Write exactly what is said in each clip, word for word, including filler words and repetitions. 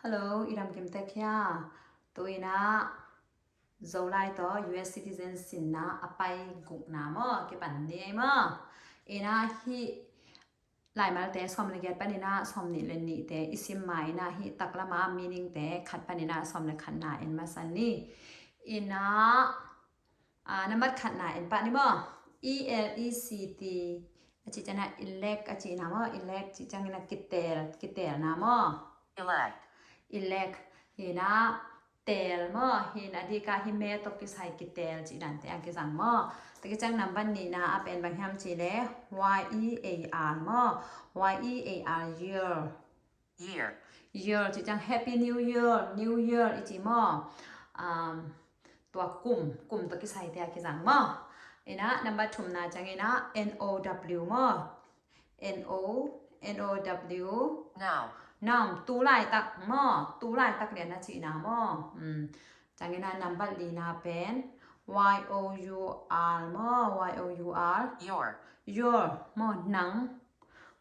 Hello, i dam kim tek hia? Tu-in ah Zolai tawh U S citizen sinna a pai gukna maw, kipan ni ei maw? In ah hih laimalte sawm le giat panin ah sawm nih le nihte i sim ma in ah hih taklam a meaning te khat panin ah sawm le khatna en masa ni. In ah a, nambat khatna en pah ni maw? E L E C T a cih ciangin ah elect a cihna maw? Elect cih ciangin ah kitel, kitelna maw? Elect. Elect. Hi in ah tel maw? Hi in a dikah hih me tawh kisai kitel cih dante a kizang maw? Tua khit ciang nambat nihna a pen bang hiam cih leh Y E A R maw? Y E A R, year. Year. Year cih ciang Happy New Year, New Year i ci maw? Um, tua kum, kum tawh kisaite a kizang maw? In ah nambat thumna ciangin ah N O W maw? N O, N O W. Now. Now, tu laitak maw? Tu laitak lian a cihna maw? Um, ciangin ah nambat lina pen Y O U R maw? Y O U R. Your. Your maw? Nang.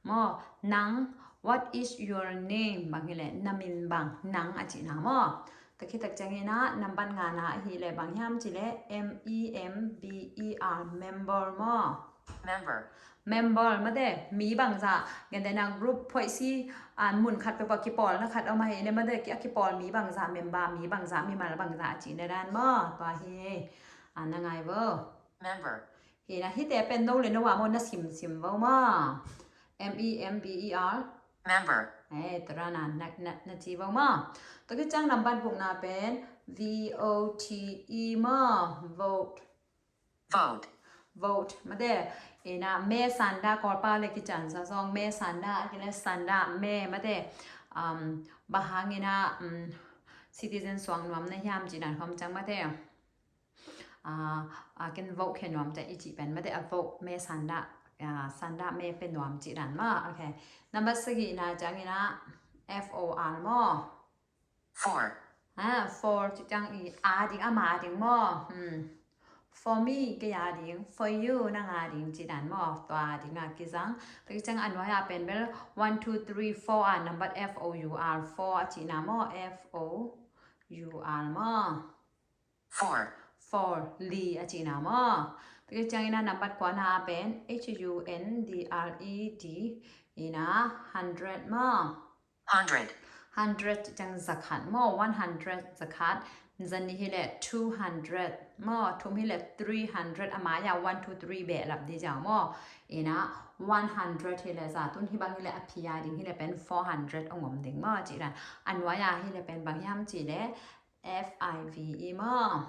Maw, nang, what is your name? Bang hi leh, na min bang, nang a cihna maw? Tua khit tak ciangin ah nambat ngana ahih leh bang hiam cih leh M E M B E R, member maw? Member. Member, mate, mi bangzah, gentehna group phoihsi, a, mun khat peuhpeuh kipawlna khat om ahih leh, mate, a kipawl mi bangzah, member mi bangzah, mimal bangzah a cihna dan maw? Tua hi, a, na ngai vo. Member. Hi in ah hihte pen no le no a maw, na simsim vo maw? M E M B E R. Member. Eh, tua dan a na, na, na ci vo maw? Tua khit ciang nambat gukna pen V O T E maw? Vote. Vote. Vote. Mate, in ah me sanda, Kawlpau le kician sa zong me sanda, a kileh sanda me, mate, um, bang hangin ah, um, citizen suak nuam na hiam cih dan khawm ciang, mate. A, a, ken vote khe nuam ciang i cih pen, mate, a vote me sanda, a, sanda me pe nuam cih dan maw? Okay. Nambat sagihna ciangin ah F O R maw? For. A, for cih ciang i, a ding, ama ding maw? Hmm. For me, kei a ding, for you, nang a ding cih dan maw? Tua ding a kizang. Tua khit ciang a nuai a pen bel one, two, three, four a, nambat F O U R, four a cihna maw? F O U R maw? Four. Four, li a cihna maw? Tua khit ciangin ah nambat kuana pen H U N D R E D, in ah hundred maw? Hundred. Hundred cih ciang zakhat maw? One hundred zakhat. Za nih hi leh two hundred maw? Thum hi leh three hundred, a mai-ah one, two, three behlap ding ciang maw? In ah one hundred hi leh za, tun hih bang hi leh a phi a ding hi leh pen four hundred hong om ding maw? Cih dan. A nuai-ah hi leh pen bang hiam cih leh F I V E maw?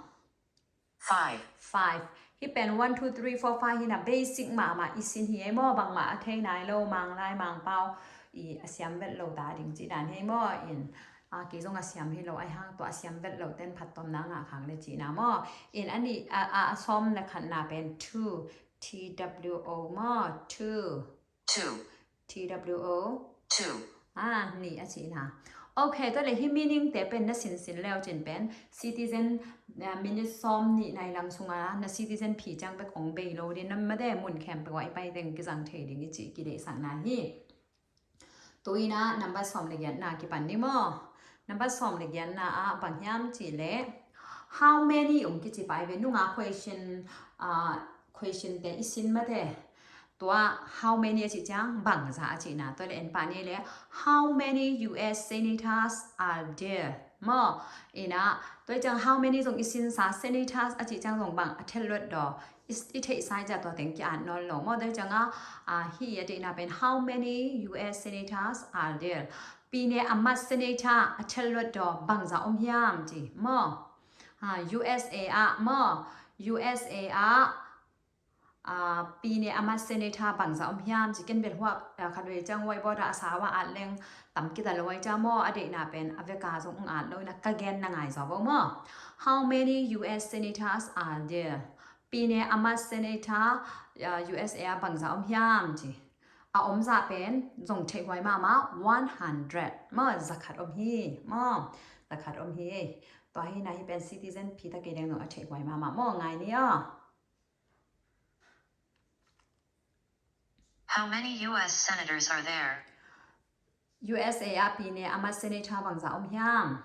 Five. Five. Hih pen one, two, three, four, five hi in ah basic mahmah i sin hi ei maw, bangmah a thei nai lo, Manglai Mangpau i a siam vet lo ta ding cih dan hi ei maw. In, a, kei zong a siam hi lo, ahi hang tua a siam vet lo ten phattuamna ngah khak leh cihna maw. In a nih, a, a, a sawm le khatna pen two, T W O maw, two. Two. T W O. Two. A, nih a cihna. Okay, tua leh hih meaning te pen na sinsin leu cin pen citizen, a, minute sawm nih nai lang sungah na citizen phi ciang bek hong bei lo ding, na mate mun khempeuh ah i pai teng kizang thei ding i cih kideihsakna hi. Tu-in ah nambat sawm le giatna kipan ni maw? Nambat sawm le giatna ah bang hiam cih leh how many hong kici pai ve, nunga question, a, question te i sin mate. Tua how many a cih ciang bangzah a cihna. Tua leh en pah ni leh how many U S senators are there maw? In ah tua ciang how many zong i sinsa, senators a cih ciang zong bang a thet luat daw, i, i theihsa i zia tua teng ki-at nawn lo maw? Tua ciang a, a, hih a deihna pen how many U S senators are there? Pi ne a mat senator a thet luat daw bangzah om hiam ci maw? A, U S A ah maw? U S A ah, a, pi ne a mat senator bangzah om hiam ci. Ken bel huak, a, khat vei ciang whiteboard ah a sau ah at leng tam kita lo ai cia maw, a deihna pen a veka zong ung at lo in ah ka gen na ngai zaw vo maw? How many U S senators are there? Pi ne a mat senator, a, U S A ah bangzah om hiam ci. A om zah pen zong theihhuai mahmah, one hundred maw, zakhat om hi maw, zakhat om hi. Tua hi in ah hih pen citizen phi ta kei deng zong a theihhuai mahmah maw, ngai ni aw. How many U S senators are there? U S A ah pine a mat senator bangzah om hiam?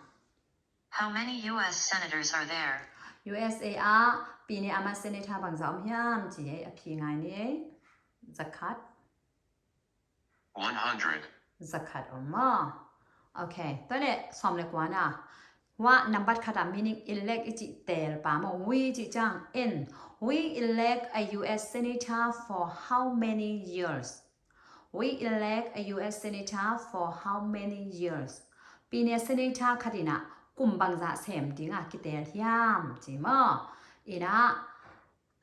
How many U S senators are there? U S A ah pine a mat senator bangzah om hiam ci ei a phi ngai ni ei. Zakhat. One hundred. Zakhat om maw. Ok, tua le sawm le kua na. Hua nambat khat a meaning elect i cih teel pa maw. We cih ciang en. We elect a U S senator for how many years? We elect a U S senator for how many years? Pine senator khat in ah kum bangzah sem ding a kiteel hiam ci maw. In ah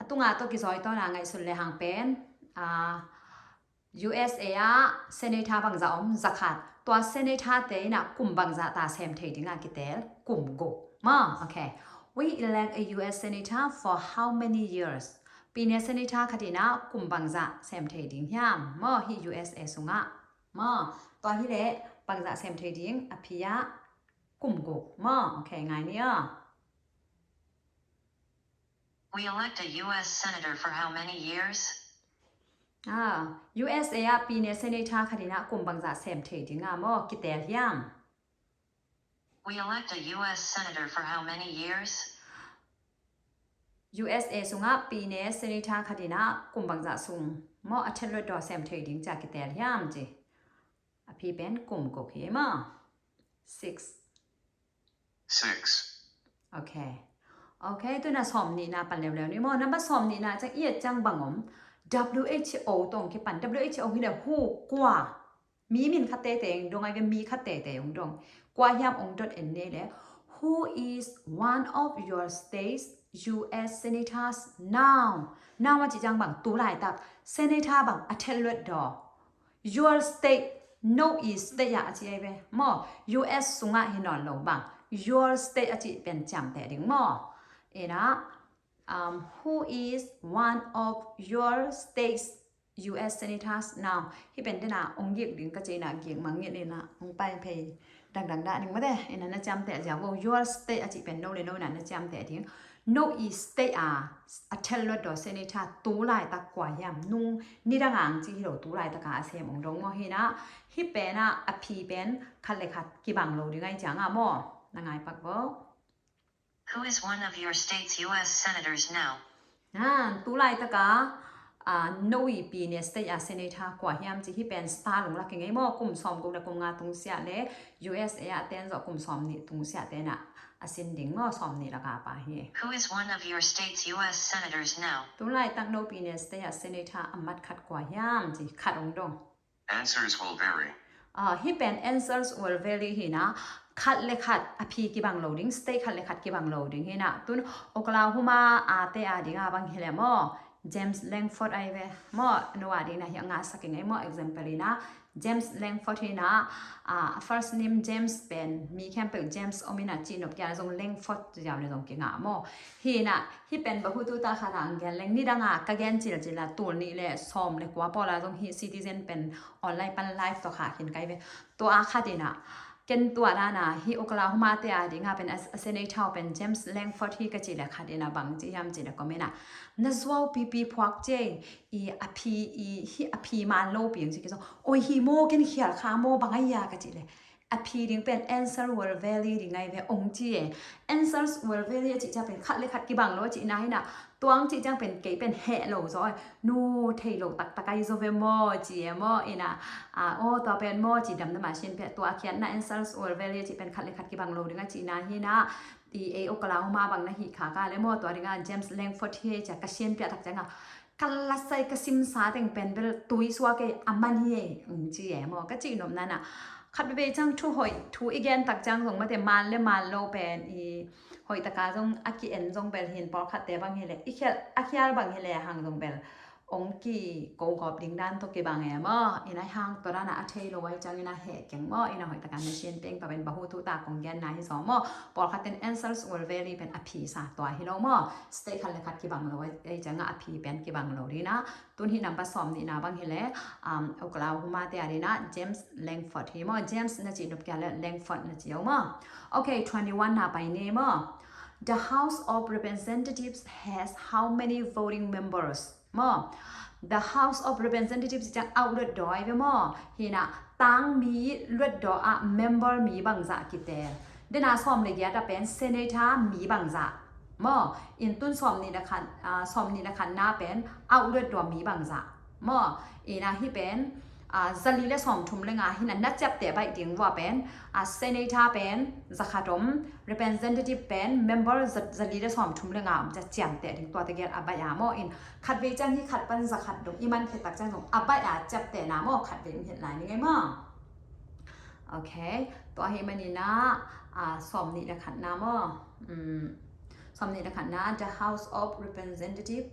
a tunga tawh kizawi tawn a ngaihsun le hang pen, ah, U S A ah senator bangzah om, zakhat. Tua senator te in ah kum bangzah ta sem thei ding a kiteel, kum guk maw. Ok. We elect a U S senator for how many years? Pine senator khat in ah kum bangzah sem thei ding hiam maw, hih U S A sungah maw. Tua hi leh bangzah sem thei ding a phi ah, kum guk maw. Ok, ngai ni aw. We elect a U S senator for how many years? Ah, U S A ah pine senator khat in ah kum bangzah sem thei ding a maw kiteel hiam? We elect a U S senator for how many years? U S A sungah pine senator khat in ah kum bangzah sung maw a thet luat daw sem thei ding ci a kiteel hiam ci. A phi pen kum guk hi maw. Six. Six. Ok. Ok, tu in ah sawm nihna pan leuleu ni maw. Nambat sawm nihna ciang i et ciang bang om? W H O tawh kipan. W H O hi leh who, kua. Mi min khat teitei ong dong, ai ve, mi khat teitei ong dong. Kua hiam ong dot en ni leh. Who is one of your state's U S senators now? Now a cih ciang bang, tu laitak senator bang a thet luat daw. Your state, no i state ah a ci ai ve maw. U S sungah hi nawn lo bang, your state a cih pen ciamteh ding maw. In ah, um, who is one of your state's U S senators now? Hih pen den a ong gik ding ka ci in ah gik mangngilh in ah ong pai phei dangdang dah ding mate. In ah na ciamteh ziau vo, your state a cih pen no le no in ah na ciamteh ding. No i state a a thet luat daw senator tu laitak kua hiam? Nung nidang a ang ci hi lo, tu laitak a a sem ong dong maw. Hi in ah hih pen ah a phi pen khat le khat kibang lo ding ai ciang a maw. Na ngai pak vo. Who is one of your state's U S senators now? Ha, tu laitak a, ah, no i pine state a senator kua hiam ci. Hih pen star lungla kingei maw, kum sawm guk le kum nga tungsiah le U S A ah ten zawh kum sawm nih tungsiah ten ah a sin ding maw, sawm nih lak a pa hi. Who is one of your state's U S senators now? Tu laitak no pine state ah senator a mat khat kua hiam ci, khat ong dong. Answers will vary. Ah, hih pen answers will vary hi in ah, khat le khat a phi kibang lo ding, state khat le khat kibang lo ding hi in ah. Tun Oklahoma a te a ding a bang hi leh maw, James Lankford ai ve maw, no a ding in ah hi a ngahsak ing ai maw, example in ah, James Lankford hi in ah, ah, first name James pen mi khempeuh James om in ah, cihnop kia zong Lankford ziau le zong kingah maw. Hi in ah, hih pen bahutu ta khat a ang gen leng, nidang a ka gen cilcil a tul nih le sawm le kua pawl a zong hih Citizen pen online pan live tawh kha khin kai ve. Tua a khat in ah, ken tua dan a hih Oklahoma te a ding a pen a, a senator pen James Lankford hi ka ci le khat in ah bang ci hiam ci le comment ah, na zuau pipi phuak cia i a phi i, hih a phi man lo pi ang ci ki zong. Oi hi maw, ken khial kha maw, bang ai a ka ci le. A phi ding pen answer will vary ding ai ve ong ci e. Answers will vary a cih ciang pen khat le khat kibang lo a cihna hi in ah, tuang cih ciang pen kei pen heh lo zaw, nu thei lo taktak ai zaw ve maw ci e maw. In ah, ah, aw tua pen maw ci damdam a sin pia, tua a khiatna answers will vary a cih pen khat le khat kibang lo ding a cihna hi in ah, i ei Oklahoma bang na hih kha ka le maw, tua ding a James Lankford hi e ci a ka sin pia tak ciang a, ka lasai ka simsa teng pen bel tui suak e, a man hi e, ong ci e maw. Ka cihnopna in ah, khat veve ciang thu hoih, thu i gen tak ciang zong mate, man le man lo pen i hoih tak a zong a ki-en zong bel hi in, pawlkhat te bang hi leh i khial, a khial bang hi leh hang zong bel ong kiko gawp ding dan tawh kibang e maw. In ah hang tua dan a a thei lo ai ciang in ah heh keng maw. In ah hoih tak a na sin peng, tua pen bahutu ta kong genna hi zaw maw. Pawlkhat ten answers will vary pen a phi sa tua hi lo maw. State khat le khat kibang lo ai ciang a a phi pen kibang lo ding in ah. Tun hih nambat sawm nihna bang hi leh, um, Oklahoma te a ding in ah James Lankford hi maw. James na cihnop kia le Lankford na ci o maw. Ok, twenty-one na pai ni maw. The House of Representatives has how many voting members? maw. The House of Representatives ciang auh luatdaw ahi ve maw. Hi na, tangmi luatdaw ah member mi bangzah kitel. Dena sawm le giat ah pen senator mi bangzah maw. In tun sawm nih le khat, ah, sawm nih le khatna pen auh luatdaw mi bangzah maw. Ina hi pen, ah, zali le sawm thum le nga hi na, na ciapteh baih ding vua pen, ah, senator pen zakhat om, representative pen member za-, zali le sawm thum le nga om, cia ciamteh ding, tuate giat a baih a maw. In khatvei ciang hi khat pan zakhat dong i man khit tak ciang zong a baih a ciaptehna maw, khatvei om hi lai ni ngei maw. Ok, tua hi manina, ah, sawm nih le khatna maw. Um, sawm nih le khatna, the House of Representative.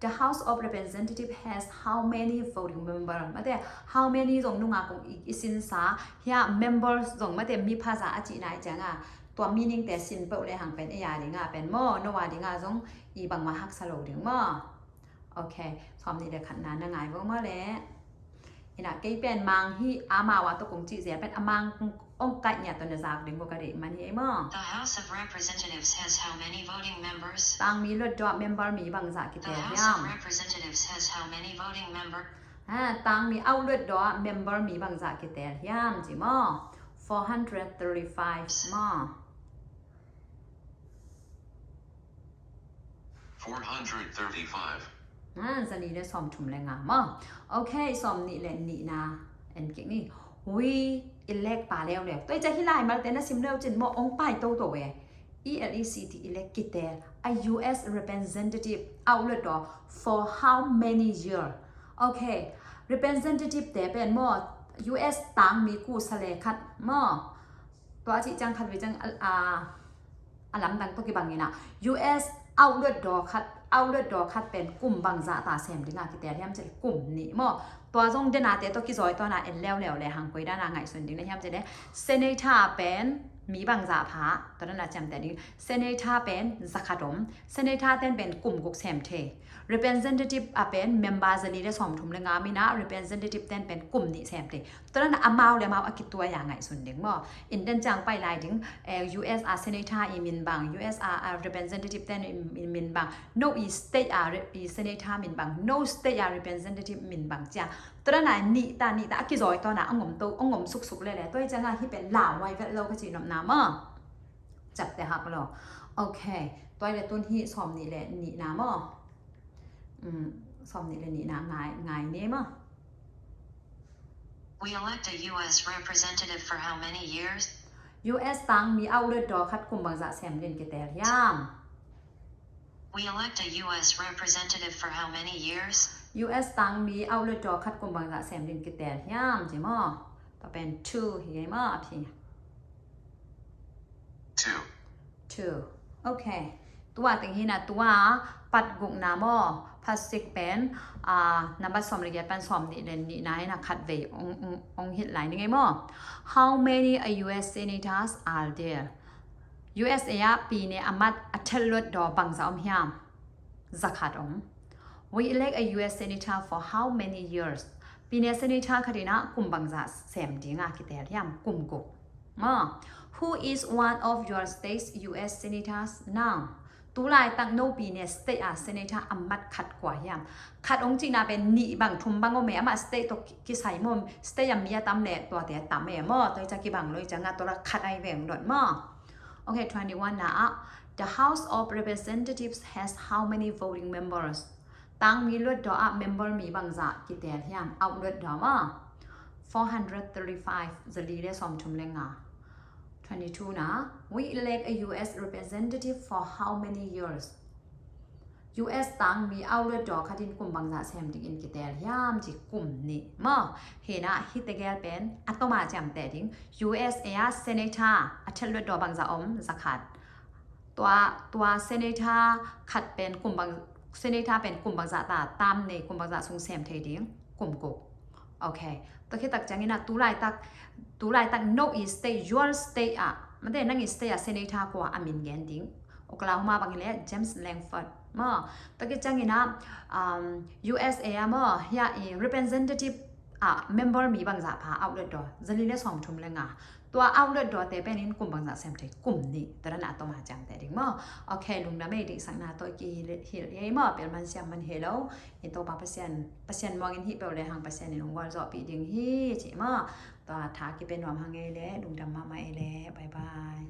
The House of Representative has how many voting member? Mate, how many zong nunga kong i, i sinsa, hia members zong mate mi phaza a cihna i cianga, tua meaning te sin peuh le hang pen ei a dinga pen maw, no a dinga zong i bangmah haksa lo ding maw. Ok, sawm nih le khatna na ngai vo maw le. Ina kei pen mang hi, amau a tawh kong cih zia pen a mang ong kaih ngiat tawh na zak ding vo ka deih man hi ei maw. The House of Representatives has how many voting members? Tangmi luatdaw member mi bangzah kitel hiam? The House of Representatives has how many voting member? Ha, tangmi auh luatdaw member mi bangzah kitel hiam ci maw. Four hundred thirty-five maw. Four hundred thirty-five. Ah, zali le sawm thum le nga maw. Ok, sawm nih le nihna en kik ni. We elect pa leuleu. Tua i ca hi lai malte na sim leu cin maw, ong pai toto e. E L E C T, elect kitel a U S representative auh luatdaw for how many year? Ok, representative te pen maw, U S tangmi kusa le khat maw. Tua cih ciang khatvei ciang a, a, a lamdang tawh kibang ina, U S auh luatdaw khat, auh luatdaw khat pen kum bangzah ta sem dinga kitel hiam cileh kum nih maw. Tua zong denate tawh kizawi tawna en leuleu le hang koi dana ngaihsun ding na hiam cileh, senator pen mi bangzah pha, tua dana ciamteh ding. Senator pen zakhat om, senator ten pen kum guk sem thei. Representative a pen member zali le sawm thum le nga mina, representative ten pen kum nih sem thei. Tua dana amau le amau a kituai a ngaihsun ding maw. In den ciang pai lai ding, eh, U S a senator i min bang, U S a, a representative ten i, i min bang, no i state a re-, i senator min bang, no state a representative min bang cia. Tua dana nih ta, nih ta a kizawi tawna a ngom to, a ngom suksuk lele. Tua i cianga hi pen lauhuai vet lo ka ci nopna maw. Ciapteh hak lo. Ok. Tua i le tun hi sawm nih le nihna maw. Um, sawm nih le nihna ngai, ngai ne maw. We elect a U S representative for how many years? U S tangmi auh luatdaw khat kum bangzah sem din kitel hiam? We elect a U S representative for how many years? U S tangmi auh luatdaw khat kum bangzah sem din kitel hiam ci maw. Tua pen two hi maw a phi. Two. Two. Ok. Tua teng hi na, tua pat gukna maw, phat sik pen, ah, number sawm le giat pan sawm nih le nihna hi na, khatvei ong, ong, ong hilh lai ni ngei maw. How many a U S senators are there? U S A a pine a mat a thel luatdaw bangzah om hiam? Zakhat om. We elect a U S senator for how many years? Pine senator khat ina kum bangzah sem dinga kitel hiam? Kum guk. Ah, who is one of your state's U S senators now? Tulaitak no pine state a senator a mat khat kua hiam? Khat ong cihna pen nih bang thum bang om e, amah state tawh ki-, kisai maw, state a mi a tam le tuate a tam e maw, tua i ca kibang lo i ca nga tua la khat ai veng dot maw. Ok, twenty-one na ah, the House of Representatives has how many voting members? Tangmi luatdaw ah member mi bangzah kitel hiam? Auh luatdaw maw. Four hundred thirty-five, zali le sawm thum le nga. Twenty-two na, we elect a U S representative for how many years? U S tangmi auh luatdaw khat in kum bangzah sem dingin kitel hiam ci kum nih maw. Hi na, hi tegel pen a tawma ciamteh ding. U S A a senator a thel luatdaw bangzah om? Zakhat. Tua, tua senator khat pen kum bang, senator pen kum bangzah ta, tam nei kum bangzah sung sem thei ding? Kum guk. Ok. Tua khit tak ciangin a tulaitak, tulaitak no i state, your state ah, mate nang i state ah senator kua a min gen ding? Oklahoma bang i le James Lankford maw. Tua khit ciangin a, um, U S A ah maw, hia i representative ah member mi bangzah pha auh luatdaw? Zali le sawm thum le nga. Tua outlet dawte pen in kum bangzah sem thei? Kum nih. Tua dan a tom a ciamteh ding maw. Ok, lungdam ei, deihsakna tawh kihilh ei maw. Pel man siam man hi lo. I Topa Pasian, Pasian muang in hih peuh le hang Pasian in hong gualzawhpih ding hi ci maw. Tua tha kipia nuam hang ei le, lungdam mahmah ei le. Bye bye.